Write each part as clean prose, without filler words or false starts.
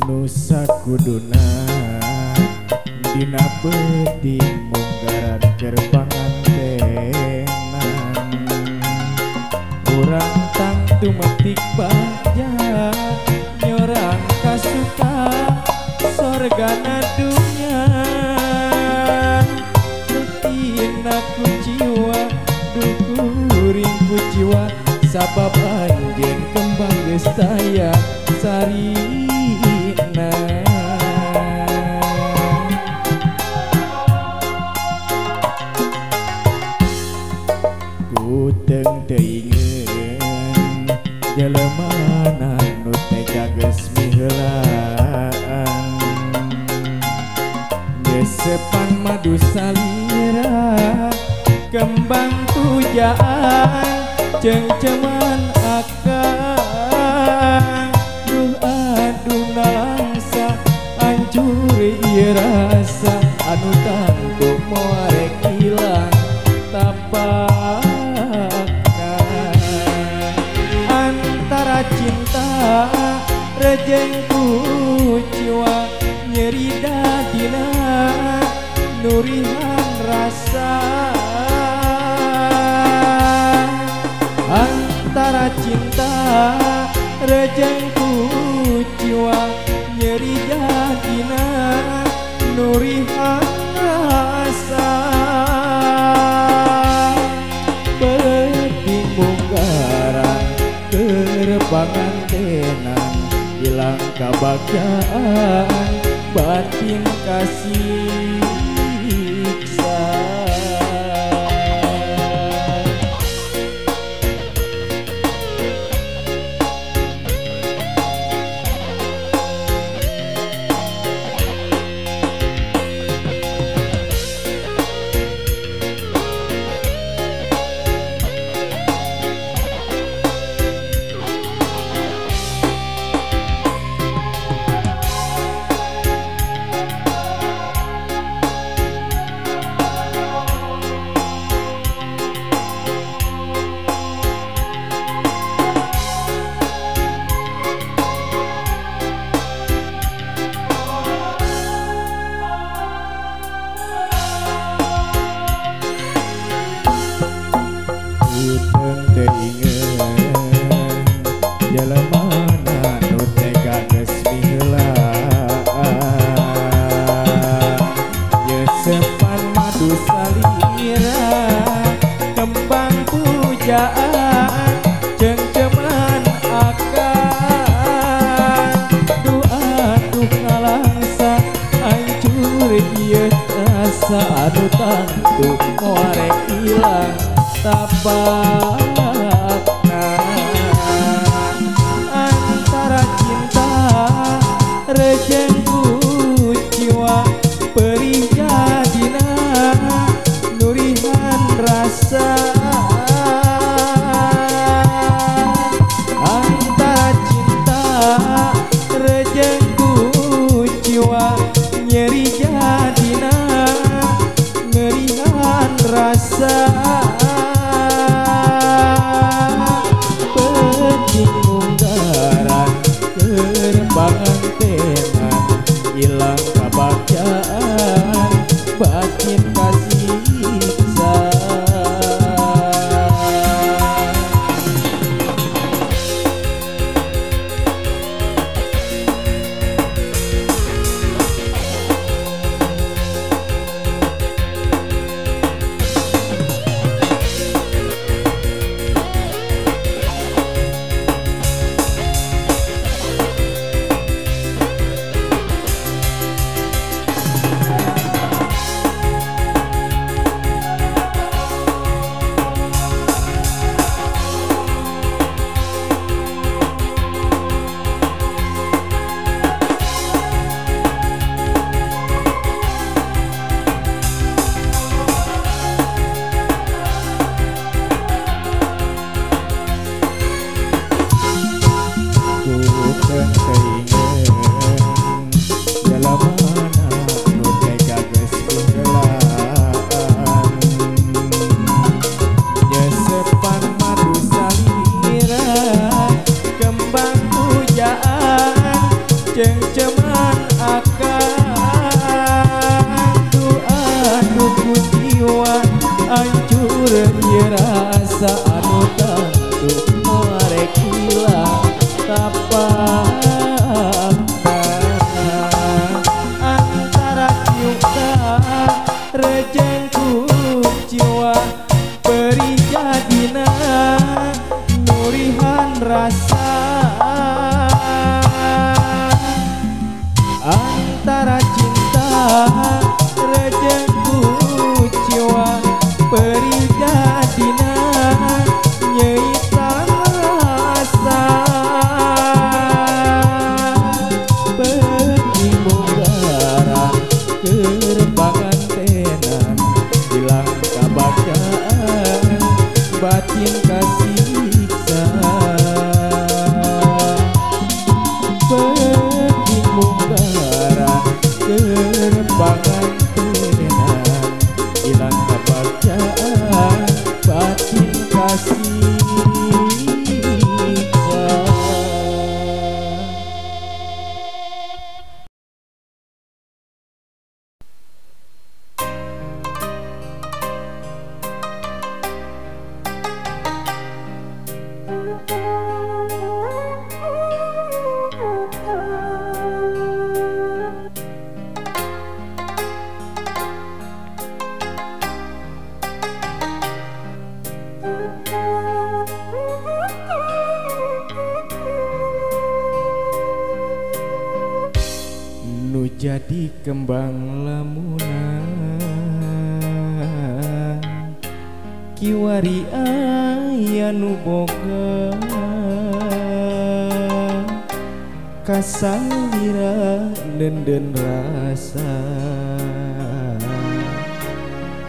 Nu sakuduna dina peuting munggaran keur pangantenan. Urang tangtu metik bagja nyorang kasuka sorgana dunya. Tina ku jiwa dukuring ku jiwa sabab anjeun kembang geus taya sarina. Kuteng teuingeun jelemana nu tega geus miheulaan. Nyesepan madu salira kembang pujaan cengceman akang. Duh aduh nalangsa hancur ieu rasa anu tangtu moal rek ilang tapakna. Antara cinta rejeng ku jiwa nyeri dadina nurihan rasa. Antara cinta rejeng ku jiwa nyeri dadina nurihan rasa. Peuting munggaran keur pangantenan ilang kabagjaan batin kasiksa. Kuteng teuingeun jelemana nu tega geus miheulaan. Nyesepan madu salira kembang pujaan cengceman akang. Duh aduh ngalangsa hancur ieu rasa anu tangtu moal rek ilang tapakna. Antara cinta rejeng ku jiwa perih jadina nurihan rasa. Antara cinta rejeng ku jiwa nyeri jadina ngerihan rasa. cengceman akan aduh ku jiwa hancur ieu rasa anu tangtu moal rek hilang tapakna. Antara cinta rejeng ku jiwa perih jadina nurihan rasa. Antara cinta rejeng ku jiwa perih jadina nyeitan rasa. Pergi munggaran keur pangantenan hilang kabagjaan batin kasiksa. Pergi munggaran keur pangantenan hilang kabagjaan batin kasiksa. Nu jadi kembang lamunan kiwari aya nu boga kasalira denden rasa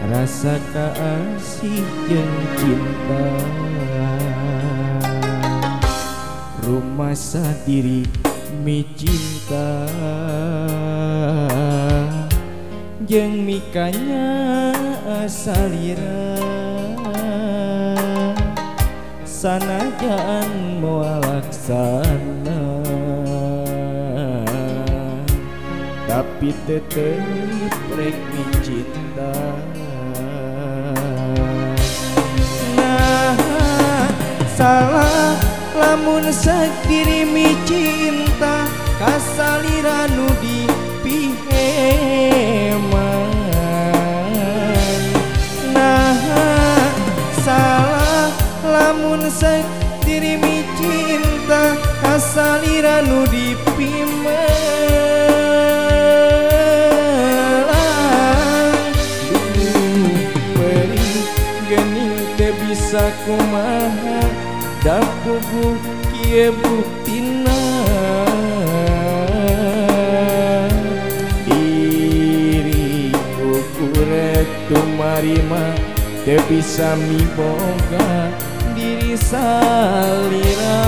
rasa kaasih jeung cinta rumasa diri mi cinta jeung mikanya asalira sanajan moal laksana tapi tetep rek mi cinta. Nah salah lamun sakdiri mi cinta kasalira nu dipiheman. Nah salah lamun sakdiri mi cinta kasalira nu dipimelang. Duh perih geuning teu bisa kumaha da puguh kieu buktina. Diriku kurek tumarima teu bisa miboga diri salira.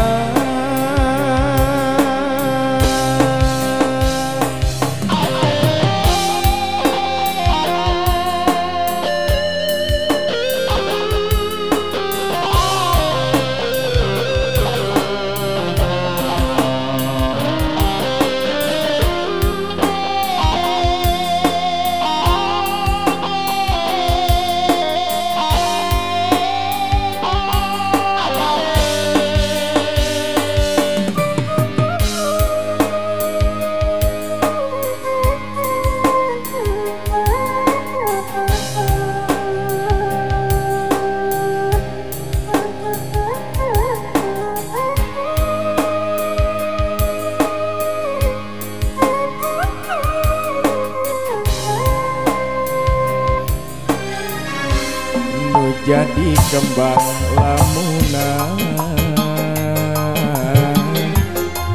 Jadi kembang lamunan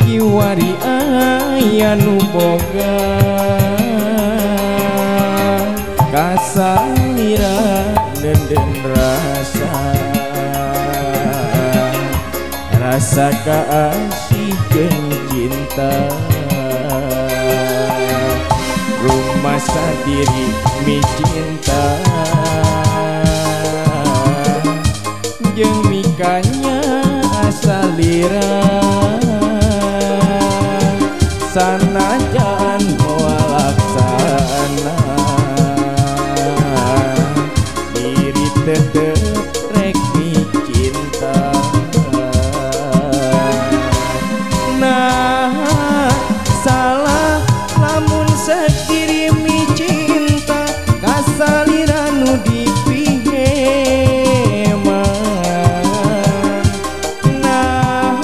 kiwari aya nu boga kasalira denden rasa rasa kaasih jeung cinta rumasa diri mi cinta jeung mikanya asalira Sanajan moal laksana diri tetep rek cinta. Nah salah lamun sediri mi cinta kasalira nu dipiheman. Nah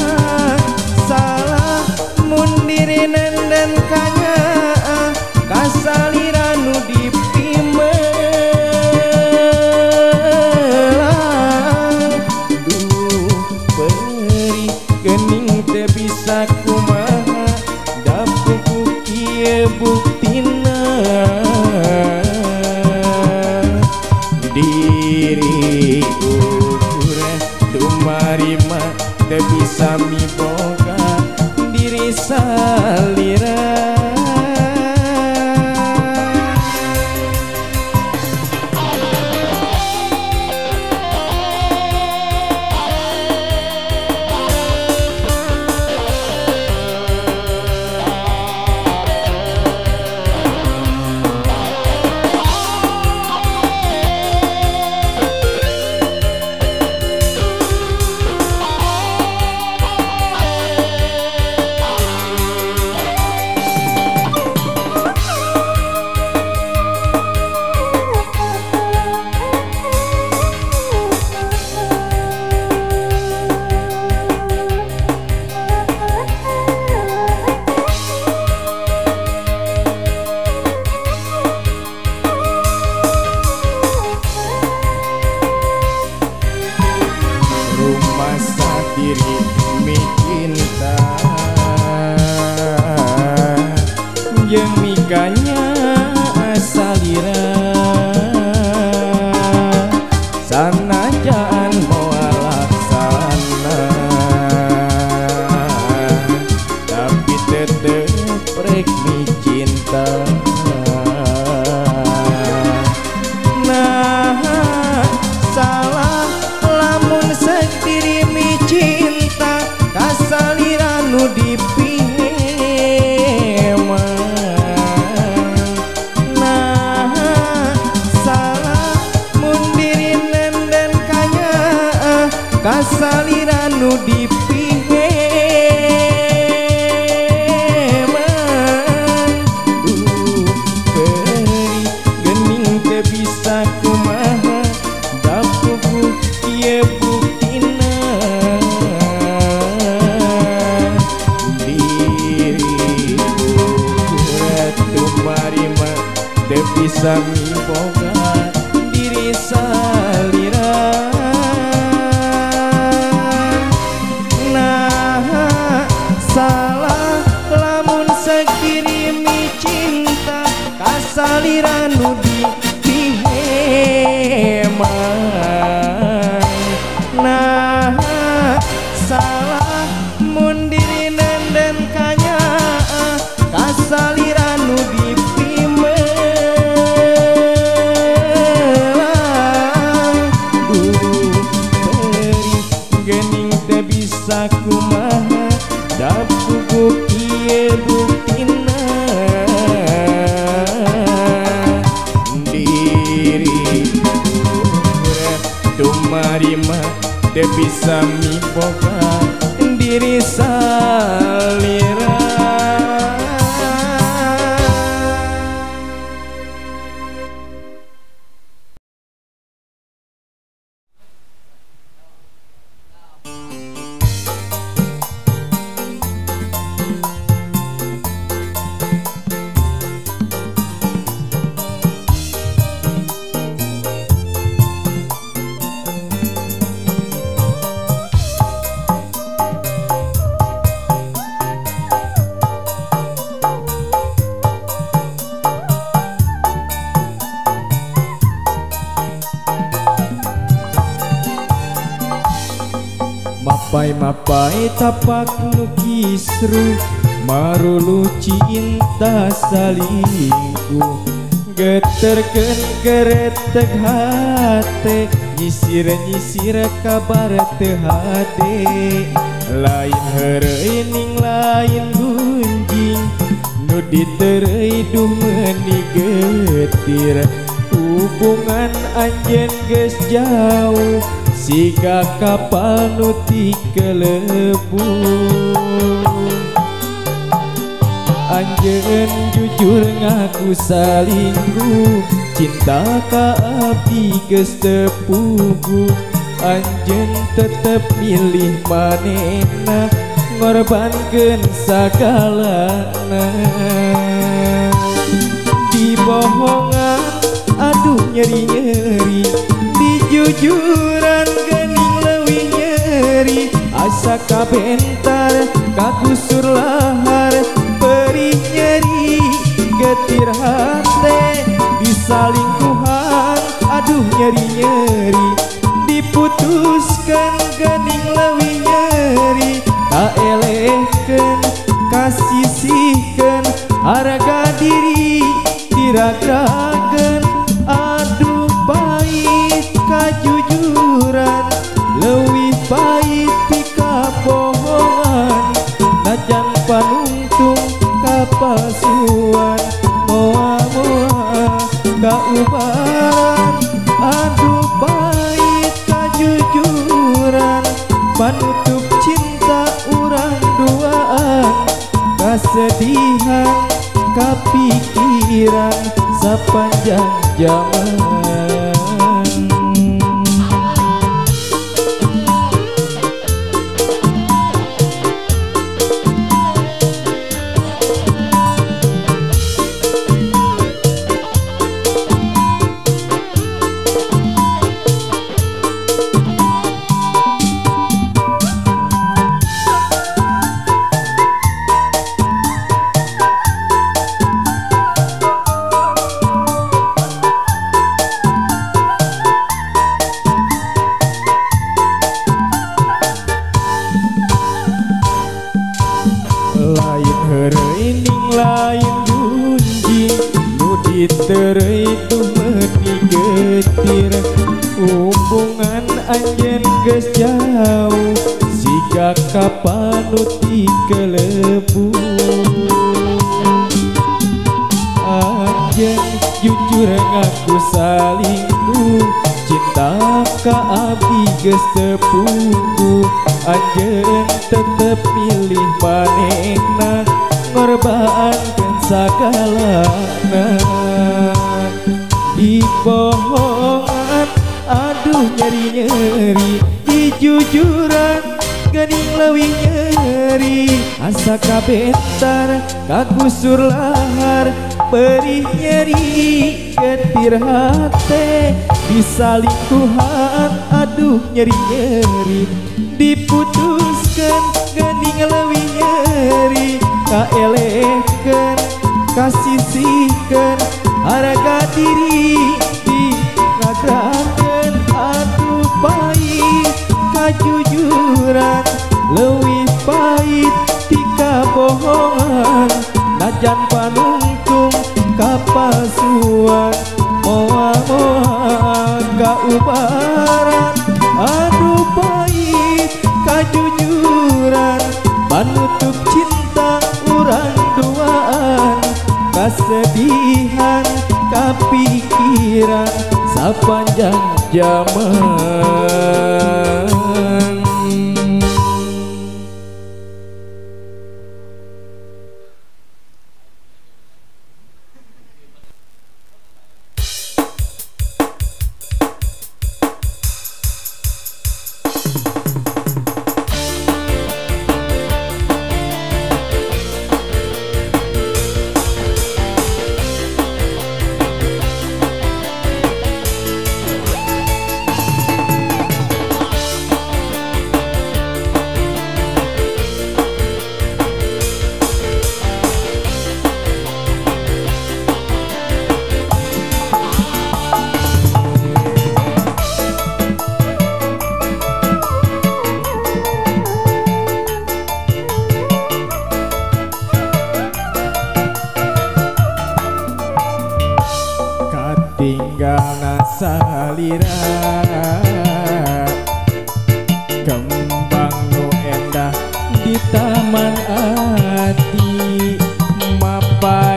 salah mun diri nenden kanyaah kasalira nu dipimelang. Duh perih geuning teu bisa kumaha da puguh ieu buktina diri ukur tumarima teu bisa miboga diri salira. Rumasa diri mi cinta jeung mikanya salira sanajan moal laksana tapi tetep rek mi cinta. Nah salah lamun sediri mi cinta kasalira nu dipiheman. Nah salah mun diri nenden kanyaah kasalira nu dipiheman. Duh perih geuning teu bisa kumaha da puguh ieu buktina diri ukur tumarima teu bisa miboga diri salira. Nah salah lamun sediri mi cinta kasalira nu dipiheman. Nah salah mun diri nenden kanyaah kasalira nu dipimelang. Duh perih geuning teu bisa kumaha da puguh ieu buktina diri ukur tumarima teu bisa miboga diri salira. Mapai-mapai tapak nu kisru marulu cinta salingkuh geterkeun keretek hate nyisir-nyisir kabar teu hade lain heureuy ning lain gunjing ditereuy duh meuni getir. Hubungan anjeun geus jauh siga kapal nu tikelebu. Anjeun jujur ngaku salingkuh, cinta ka abdi geus teu puguh. Anjeun tetep milih manehna, ngorbankeun sagalana. Dibohongan aduh nyeri-nyeri, dijujuran geuning leuwih nyeri. Asa kabentar kakusur lahar, perih nyeri getir hate. Disalingkuhan aduh nyeri-nyeri, diputuskan geuning leuwih nyeri. Kaelehkeun kasisihkeun harga diri diragrakeun. Aduh pahit kajujuran leuwih pahit ti kabohongan. Najan panungtung kapalsuan moal-moal kaubaran. Aduh pahit kajujuran panutup cinta urang duaan. Kasedihan kapikiran sapanjang zaman. Lain heureuy ning lain gunjing, nu ditereuy tuh meuni getir. Hubungan anjeun geus jauh siga kapal nu tikelebu. Anjeun jujur ngaku salingkuh, cinta ka abdi geus teu puguh. Anjeun tetep milih manehna, ngorbankeun sagalana. Dibohongan aduh nyeri-nyeri, dijujuran geuning leuwih nyeri. Asa kabentar kagusur lahar, perih nyeri getir hate. Disalingkuhan aduh nyeri-nyeri, diputuskan geuning leuwih nyeri. Kaelehkeun kasisihkeun harga diri diragrakeun. Aduh pahit kajujuran leuwih pahit ti kabohongan. Najan panungtung kapalsuan moal-moal kaubaran. Aduh pahit kajujuran panutup cinta urang duaan. Kasedihan kapikiran sapanjang zaman. Tinggalna salira kembang nu endah di taman ati. Mapa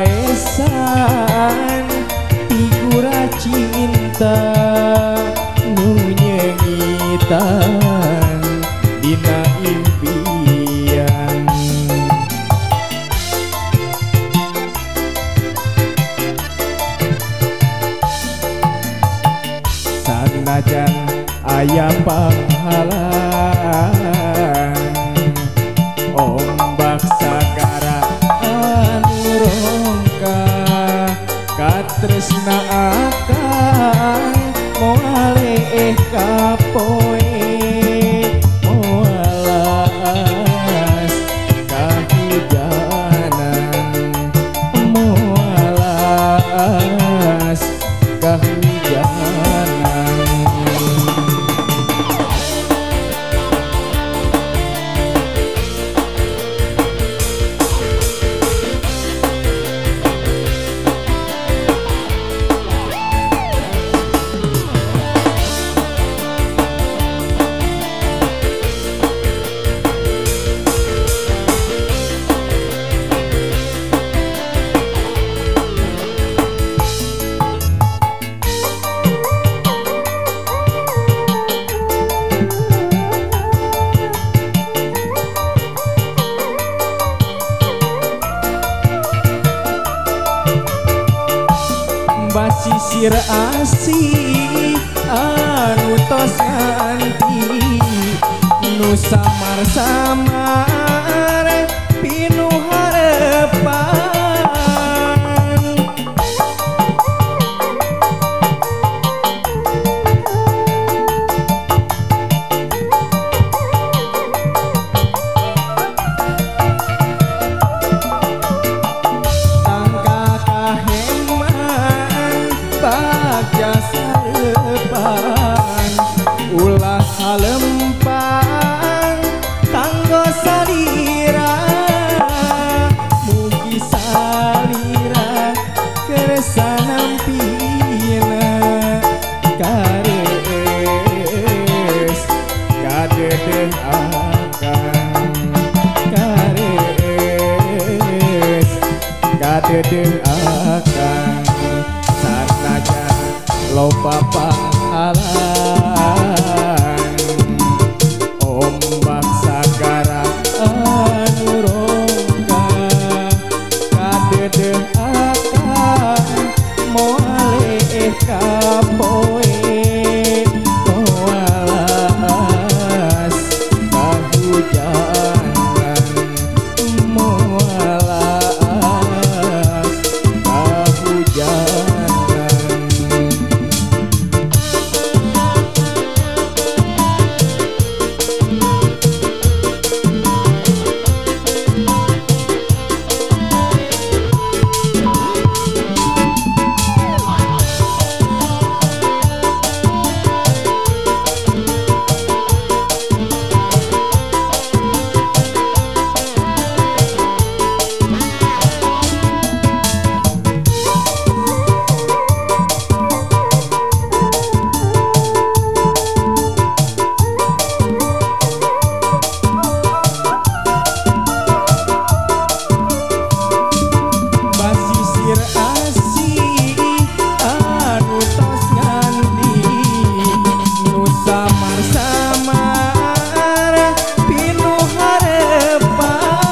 aya panghalang ombak sagara anu rongka katresna akang moal leeh kapoe moalas kahujanan moalas kahujanan. Basisir asih anu tos nganti nu samar-samar pinuh harepan tangka kaheman bagja sarepan ulah halempang kanggo salira mugi salira kersa nampina karees kadedeh akang karees kadedeh akang sanajan loba panghalang ombak sagara anu rongka kadedeh akang moal leeh kapoe moalas kahujanan moalas kahujanan. Basisir asih anu tos nganti nu samar-samar pinuh harepan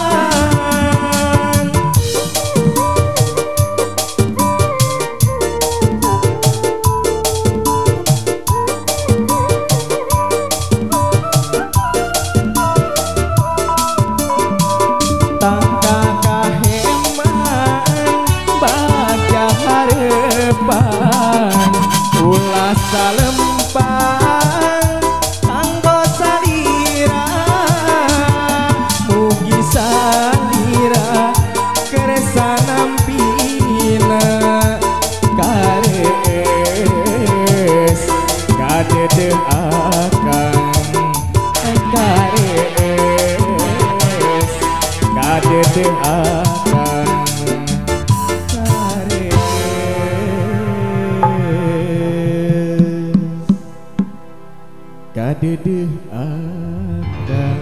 tangka kaheman bagja harepan ulah salempang kanggo salira mugi salira kersa nampina karees kadedeh akang karees kadedeh akang karees kadedeh akang.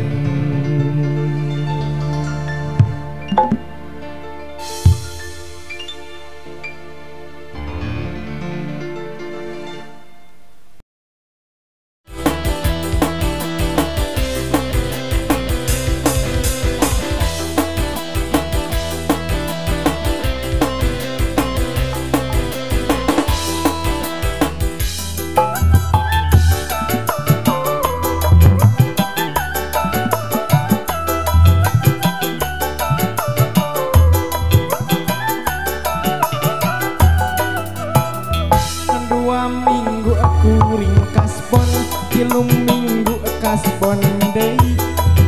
3 minggu kasbon deui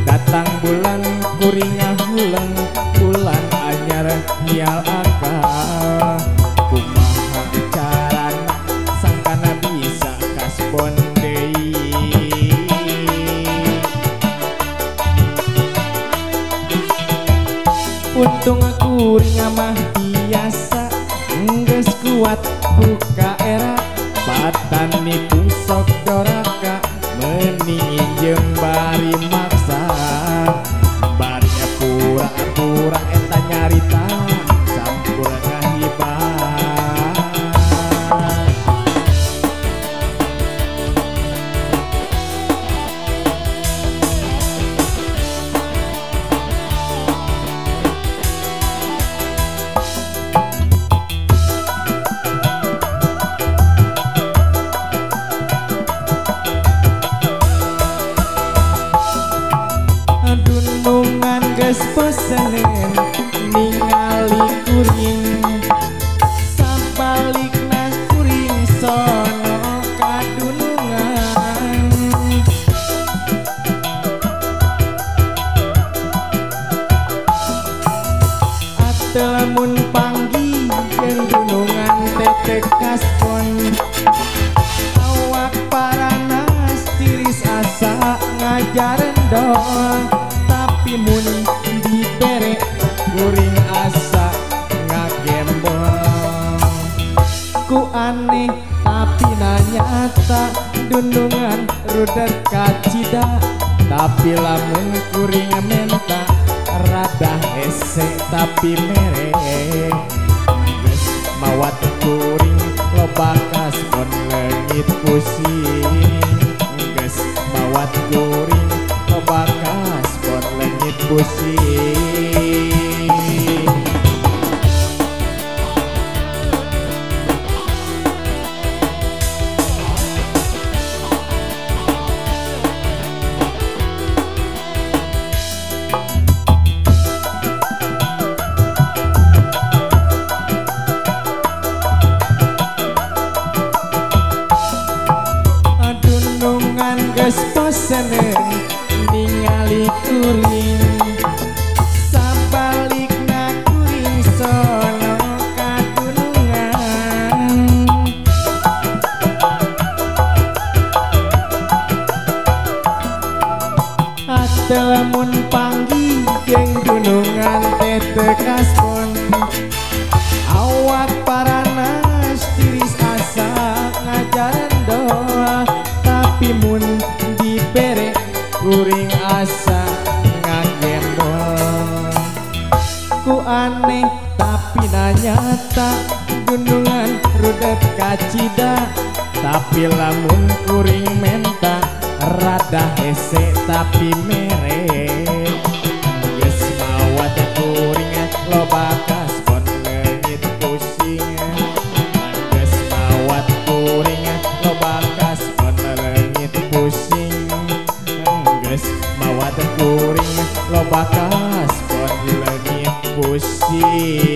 datang bulan kuring ngahuleng bulan anyar hial akal kumaha carana sangkana bisa kasbon deui. Untung kuring mah biasa geus kuat buka era patan nipu sok doraka mending injem bari maksa bari pura-pura eta nyarita sampur ngahibah. Dunungan geus pesenen ningali kuring sabalikna kuring sono kadunungan atuh lamun panggih jeung dunungan teh teu kaspon awak paranas tiris asa ngajarendol tapi mun dibere kuring asa ngagembol ku aneh tapi nanyata dunungan rudet kacida tapi lamun kuring menta rada hese tapi mere geus mawat kuring loba kasbon leungit pusing geus mawat kuring loba kasbon leungit pusing. Dunungan geus pesenen ningali kuring sabalikna kuring sono kadunungan atuh lamun panggih jeung dunungan teh teu kaspon awak paranas tiris asa ngajarendol tapi mun dibere kuring asa ngagembol ku aneh tapi nanyata dunungan rudet kacida tapi lamun kuring menta rada hese tapi mere geus mawat kuring loba kasbon leungit pusing geus mawat kuring loba kasbon leungit pusing geus mawat kuring loba kasbon leungit pusing.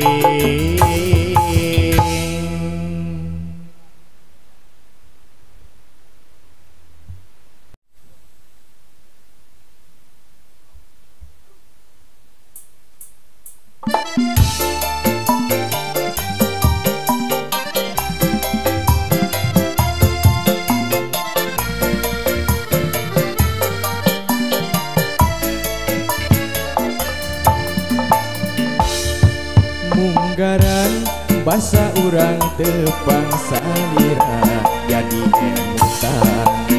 Munggaran basa urang tepang salira jadi emutan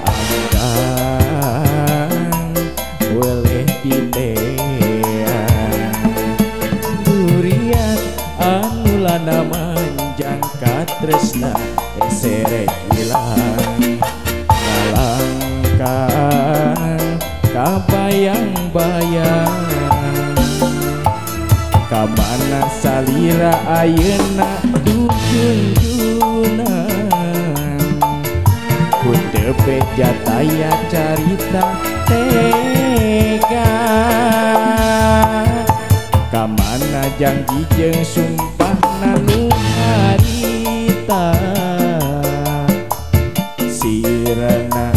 anggang weleh pitean durian anu lana manjang katresna eserek ilang ngalangkang kabayang-bayang kamana salira ayeuna dujun-junan ku teu beja taya carita tega kamana janji jeung sumpahna nu harita sirena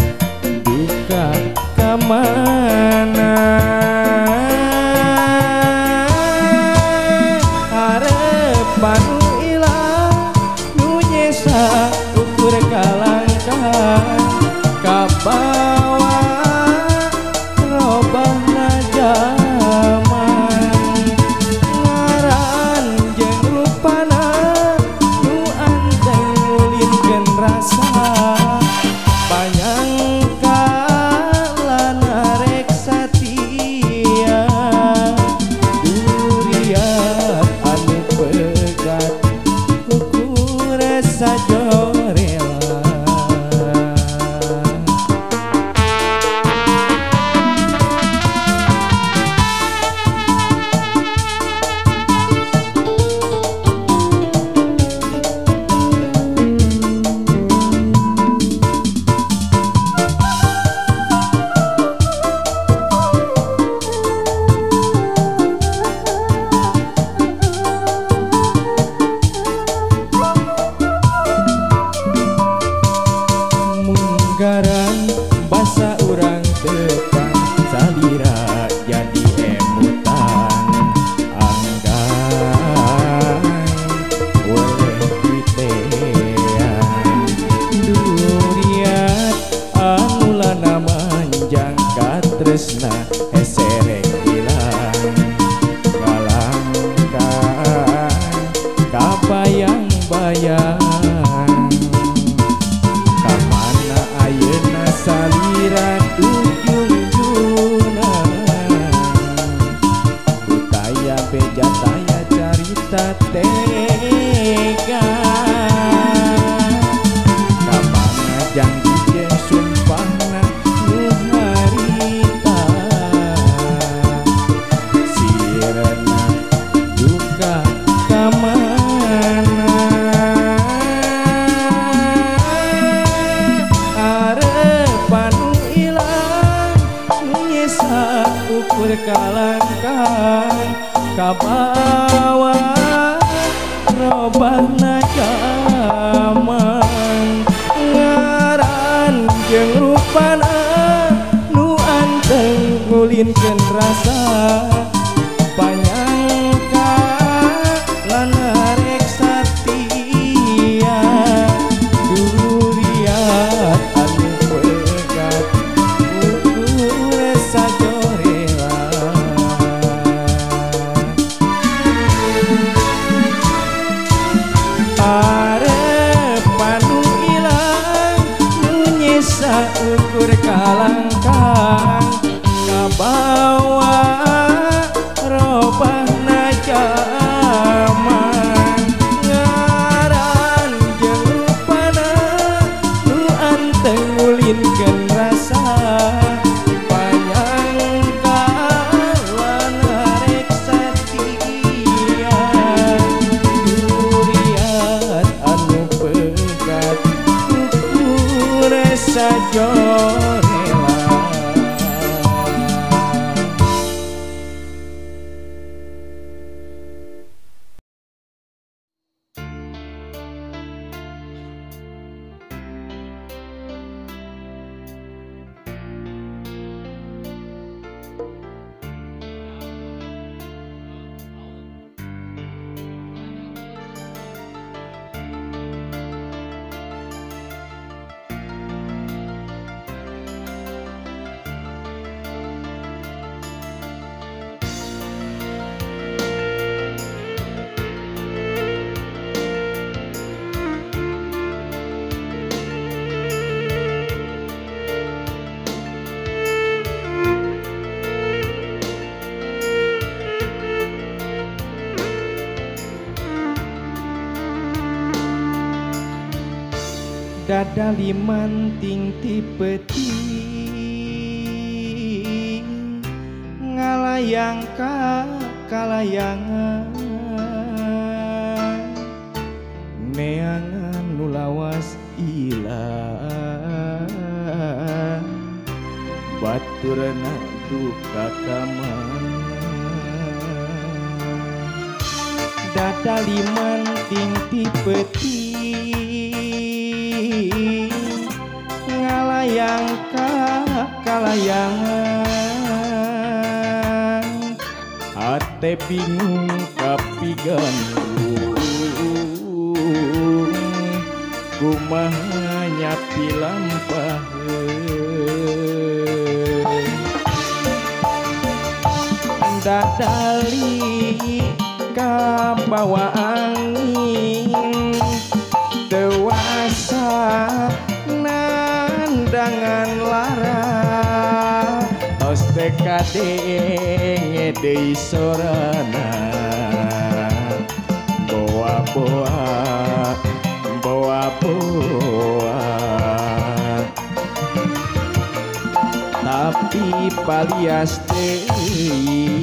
beja taya carita tega. Kamana janji jeung sumpahna nu harita, sirna duka kamana. Arepan nu ilang nu nyesa ukur kalangkang, kabawa robahna jaman. Ngaran jeung rupana nu anteng ngulinkeun rasa, panyangka lana rek satia. Duriat anu pegat ukur sajorela. Arepan nu ilang nu nyesa ukur kalangkang, kabawa robahna jaman. Ngaran jeung rupana nu anteng ngulinkeun rasa, panyangka lana rek satia. Duriat anu pegat ukur sajorela. Dada limanting ti peuting ngalayang ka kalayangan, neangan nu lawas ilang baturna duka ka mana. Dada limanting ti peuting ngalayang ka kalayangan, hate bingung kapigandung kumaha nyapi lampaheun. Dadali kabawa angin dewasa nandangan lara, tos teu kadenge deui sorana. Boa-boa boa-boa tapi palias deui.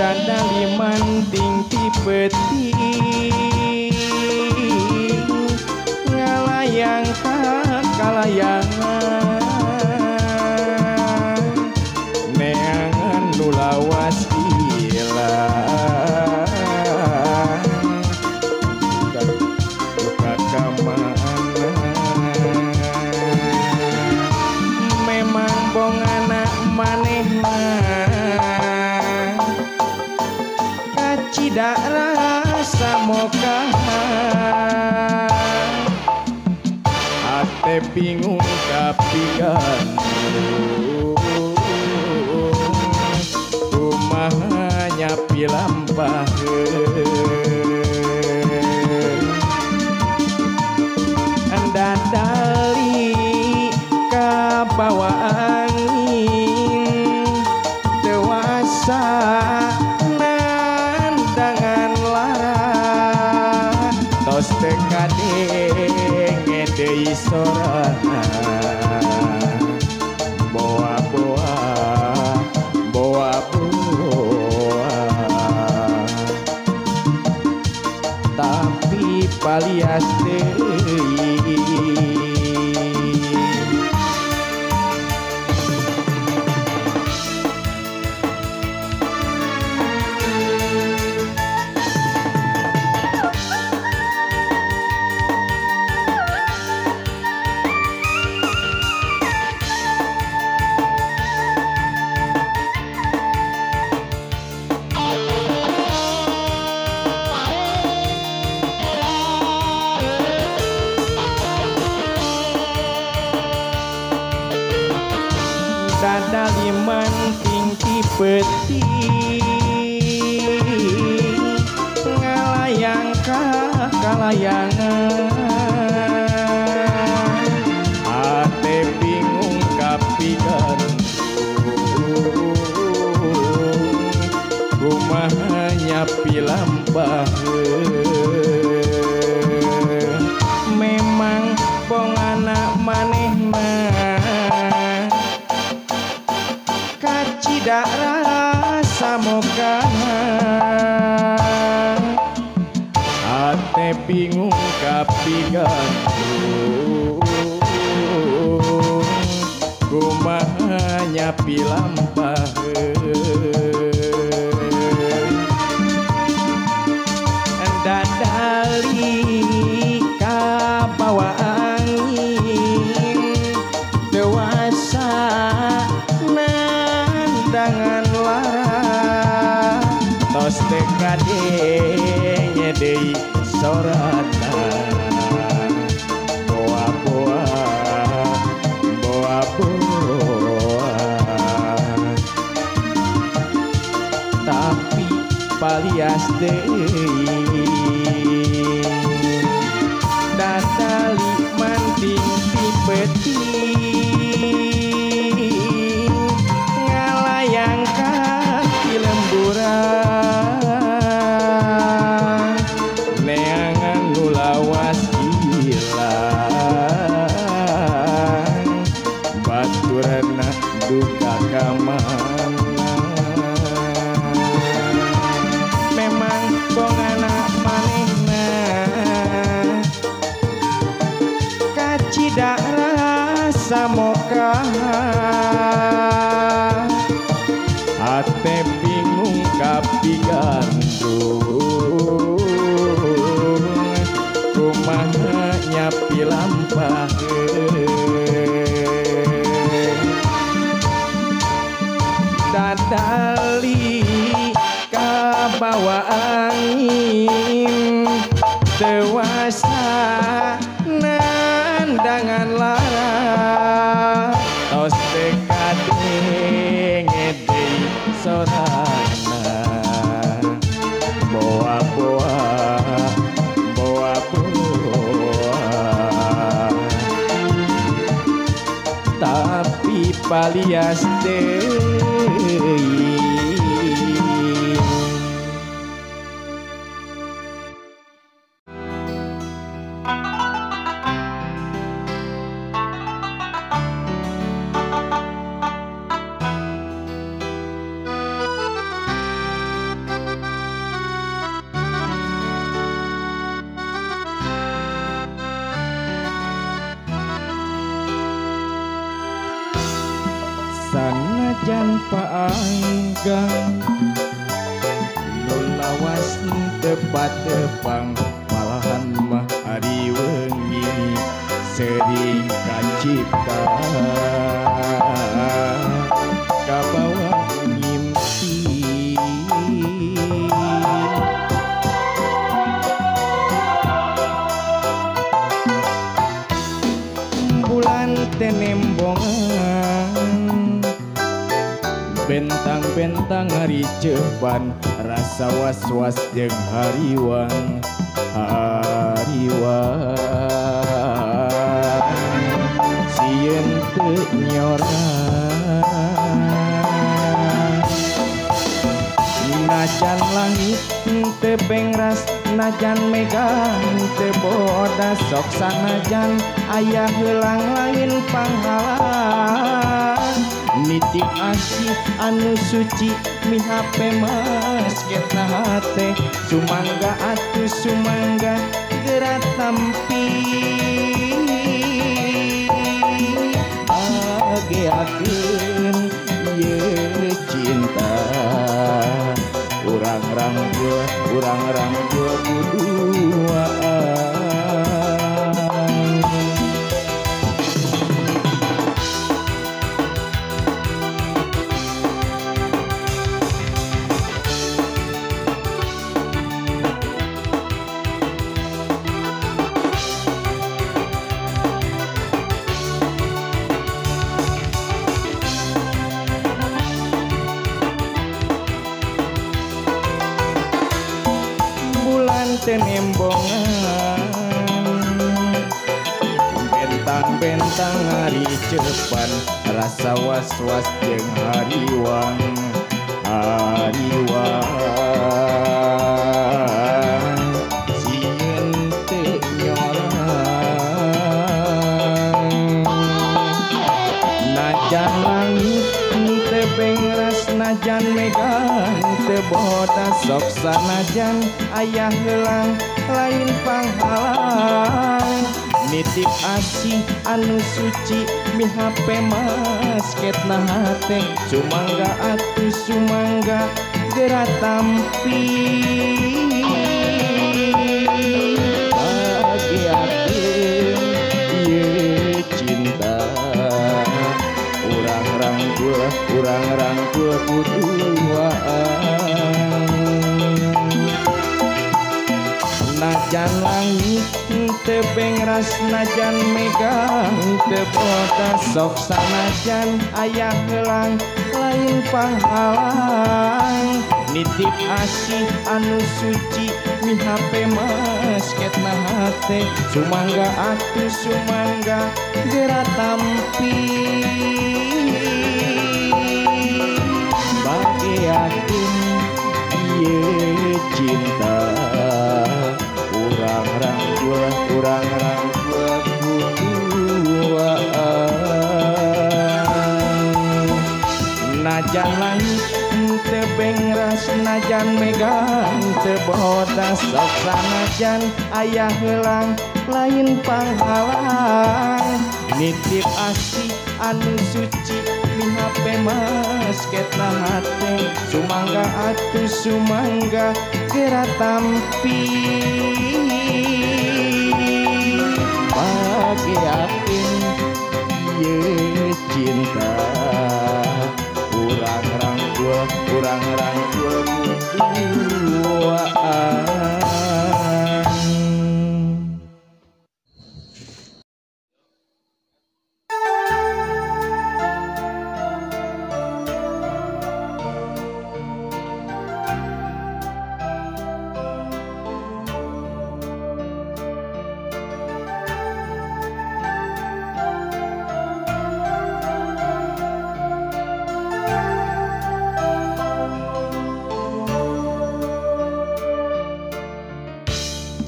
Dada limanting ti peuting ngalayang ka kalayangan, neangan nu lawas ilang duka ka mana. Memang bongana maneh Kacida rasa mokahan ate bingung kapigandung kumaha nyapi lampaheun dadali kabawa angin dewasa nandangan lara tos teu kadenge deui sorana boa-boa boa-boa tapi palias deui. Dadali manting ti peuting ngalayang ka kalayangan ate bingung kapigandung kumaha nyapi lampaheun memang pongana manehna kacida rasa mokahan ate bingung kapigandung kumaha nyapi lampaheun dadali kabawa angin dewasa nandangan lara tos teu kadenge deui sorana boa-boa boa-boa tapi palias deui dadali manting ti peuting ngalayang ka lemburan neangan nu lawas ilang baturna duka ka mana memang bongana manehna kacida rasa mokahan ate bingung kapigandung kumaha nyapi lampaheun dadali kabawa angin dewasa nandangan lara tos teu kadenge deui sorana boa-boa boa-boa tapi palias deui. Sanajan paanggang nu lawas tepat-tepang malahan mah ari wengi sering kacipta kabawa ngimpi. Bentang-bentang hari cepan rasa was-was jeung hariwang hariwang sieun teu nyorang. Najan langit teu pengras, najan mega teu bodas, sok sanajan aya heulang lain panghalang. Nitip asih anu suci mihape masketna hate, sumangga atuh sumangga geura tampi. Bageakeun ieu cinta urang rangkul kuduaan. Tenembongan bentang-bentang hari cepan rasa was-was jeung hariwang hariwang sieun teu nyorang. Najan langit teu pengras, najan mega teu bodas, sok sanajan aya heulang lain panghalang. Nitip asih anu suci mihape masketna hate, sumangga atuh sumangga geura tampi. Bageakeun ieu cinta urang rangkul kuduaan. Najan langit teu pengras, najan mega teu bodas, sok sanajan aya heulang lain panghalang. Nitip asih anu suci mihape masketna hate, sumangga atuh sumangga geura tampi. Bageakeun ieu cinta urang rangkul kuduaan. Najan langit teu pengras, najan mega teu bodas, sok sanajan aya heulang lain panghalang. Nitip asih anu suci mihape masketna hate, sumangga atuh sumangga geura tampi. Bageakeun ieu cinta urang rangkul kuduaan.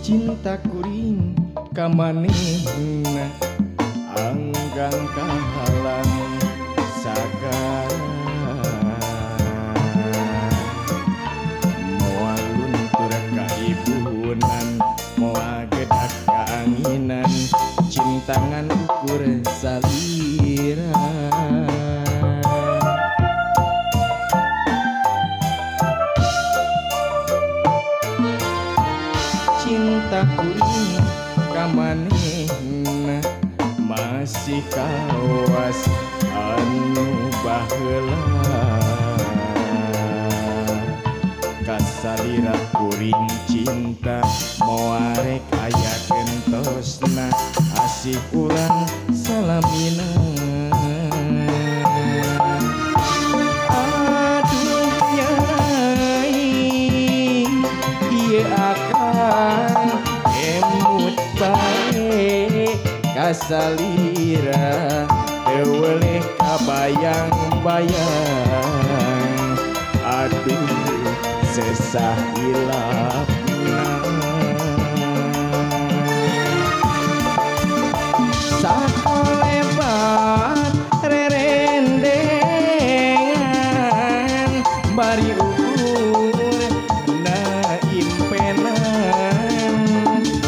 Cinta kuring ka manehna anggang kahalang sagala, moal luntur ka ibunan, moal gedak ka anginan, cinta ngan ukur salira. Cinta kuring ka manehna masih kawas anu baheula, kasalira kuring cinta moarek aya gentosna, asih urang salamina. kasalira teu weleh kabayang-bayang aduh sesah hilapna sakolebat rerendengan bari ukur na impenan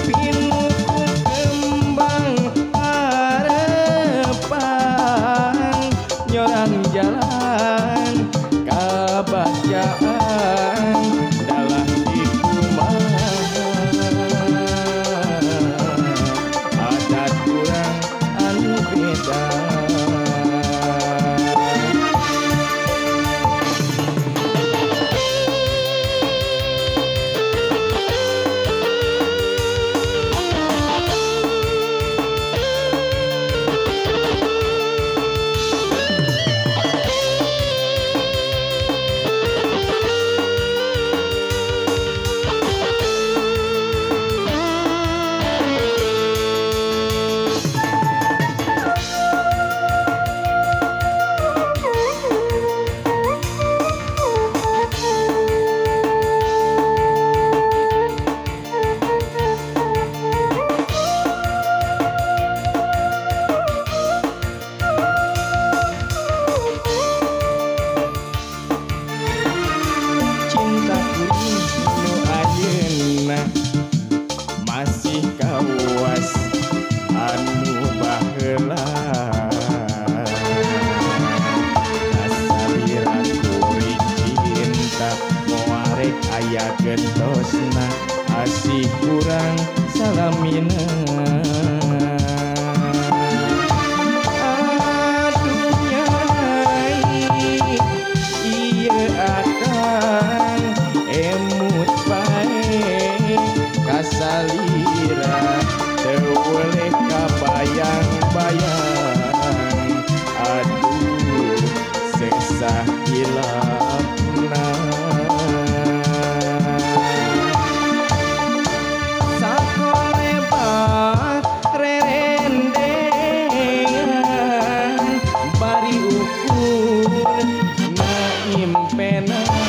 pinuku kembang harapan nyorang jalan kabacaan dalah dikumaha adat kurang anu beda. Cinta kuring nu ayeuna masih kawas anu baheula kasalira kuring cinta moal rek aya gentosna asih kurang salamina. Aduh nyai ieu akan emut bae kasalira teu weleh kabayang-bayang aduh sesah hilapna sakolebat rerendengan bari ukur na impenan.